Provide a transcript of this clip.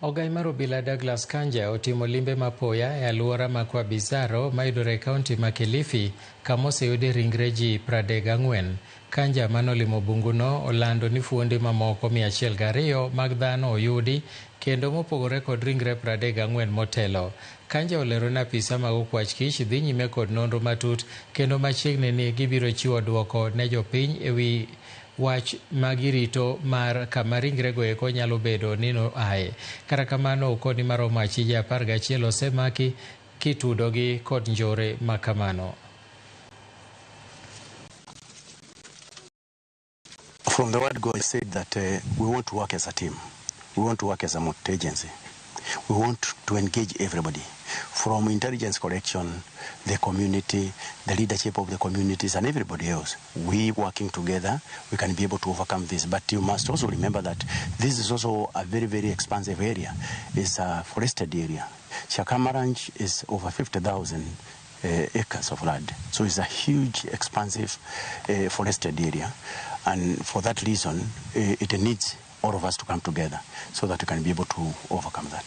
Ogai mar obila Douglas Kanja otimo limbe mapoya e alwora ma Kwa Bizarro mayudore e kaunti ma Kilifi kama oseyudie ringre ji 34. Kanja manolimo bunguno olando ni fuonde mamoko 102 mag dhano oyudi kendo mopogore kod ringre 34 motelo. Kanja olero ni apisa mag okwach kich dhi nyime kod nonro matut kendo machiegni ni gibiro chiwo duoko ne jopiny ewi wach ma girito mar kama ringrego eko nyalo bedo ni noaye. Kata kamano okoni maromo achije 11 osemaki kitudogi kod njore makamano. From the word go, I said that we want to work as a team. We want to work as a multi-agency. We want to engage everybody, from intelligence collection, the community, the leadership of the communities, and everybody else. We working together, we can be able to overcome this. But you must also remember that this is also a very, very expansive area. It's a forested area. Shakama Ranch is over 50,000 acres of land. So it's a huge, expansive forested area. And for that reason, it needs all of us to come together so that we can be able to overcome that.